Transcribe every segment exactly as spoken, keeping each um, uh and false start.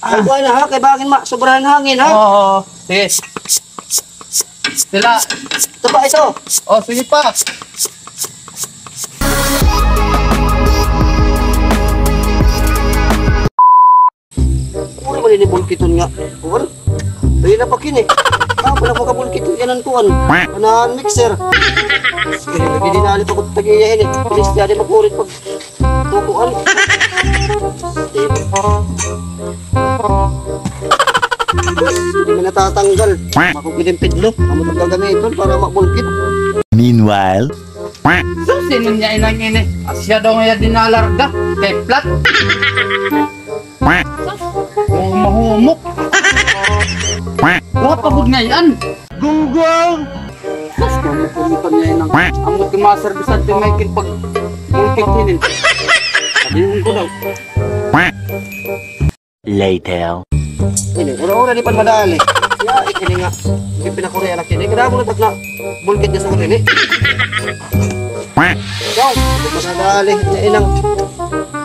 Ay, kuha na, ha? Kay bangin ma, sobrahan hangin, ha? Oo. Sige. Sila. Ito pa, iso. Oh, sige pa. Uri man ini bulkiton nga. Kuan? Dali na pa kini. Ah, wala ko kabulkiton nga nan kuan. Nan mixer. Sige, lagi dinali pa ko tagiya ini. Bilis niya di makurit pag tukuan. Hindi na natatanggal. Makukid yung pidlo. Amo ito gagamiton para mabulkit. Meanwhile. Sus, sino niya inang ini? Asya daw nga dinalarga. Kay flat. Sus, oh, mahumok. Wa pa gud ngay-an. Gunggong! Sus, mahumok niya inang. Amo ti maserbisan ti Michael pag bulkit hinin. Sabi ko daw. Later. Ini, ura-ura di pa madali. Ya, ini nga. Ini pinakuria na kini. Kada mo natak na bulkit niya sa ini. Ikaw, di pa madali. Ini ilang.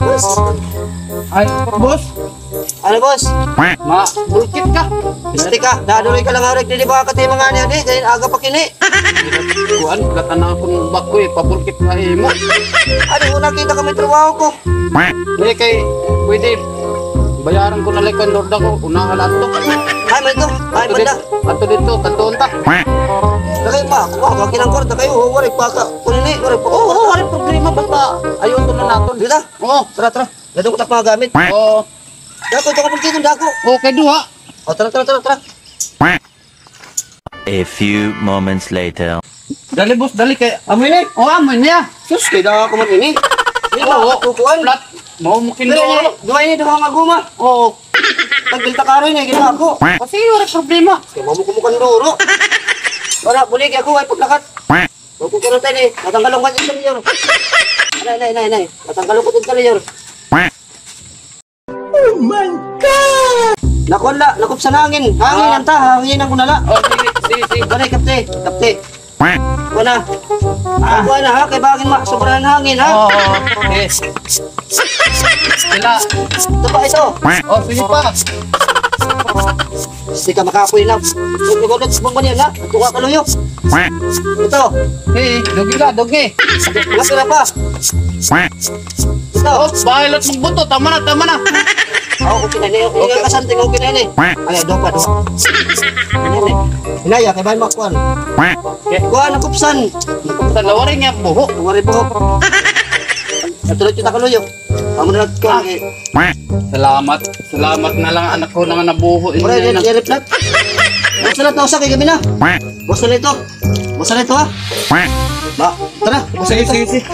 Boss. Ay, boss. Ano, boss? Ma, bulkit ka. Isti ka. Naduloy ka lang, Arik. Di ba ka tayo mga niya, di? Kaya aga pa kini. Kuan, gatan na akong bako eh, pabulkit na imo. Ano, una kita kami trabaho ko. Di kay, pwede, bayaran ko na lang kay Lord ako, una ka lang to. Ay, may to. Ay, banda. Ato dito, kantuon ta. Dagay pa, kuha ka, kinangkor, dagay, oh, waray pa ka, kunini, waray pa. Oo, oo, waray problema, basta, ayun, ito na natin. Dito? Oo. Tara, tara. Nadungkot ako mga gamit. Oo. Dako, ito ka pagkikong dako. Okay, duha. O, tara, tara, tara, tara. A few moments later. Dali, boss, dali kay amo ini. Oh, amo niya. Sus, kay dako man ini. Di ba? Oo, kukuan. Flat. Mao mo kindo. Duha ini, duha nga guma. Oo. Tagbil ta karon ini, ginawa ko. Kasi wala problema. Kay mamo ko mo kanduro. Wala, bulig ako, ay paglakat. Kukuan tayo ni, natanggalon ko yung interior. Nay, nay, nay, nay. Natanggalon ko yung interior. Oh my God! Nakuha la, nakup sa hangin. Hangin ang ta, hangin ang kunala. Oh, sige, sige, sige. Balay, kapte, kapte. Kuha na. Ah, kuha na, ha? Kay bangin ma, sobrahan hangin, ha? Oo, yes. Sila. Ito pa, iso. Oh, sige pa. Sige ka, makapoy na. Huwag na, huwag na, huwag na, ha? Ito ka, kaluyo. Ito. Hey, dugi ka, dugi. Mga sila pa. Ito. Oh, bahay lot magbuto. Tama na, tama na. Oh, okay na ini. Okay. Ingat ka, santing, okay na ini. Ay, doon pa, doon. Ano ini? Hinaya, kay bahay makuan. Okay. Kuha, nakupsan. Nakupsan, lawari niya, buho. Lawari buho. Ito lang kita kaluyo. Amo na lang kuha, eh. Salamat. Salamat na lang, anak ko, na nga nabuho. Pre, yan, yan, yan, flat. Basta na, tausa, kay gabi na. Basta na ito. Basta na ito, ha? Ba, tara, basta na ito. Sige, sige, sige.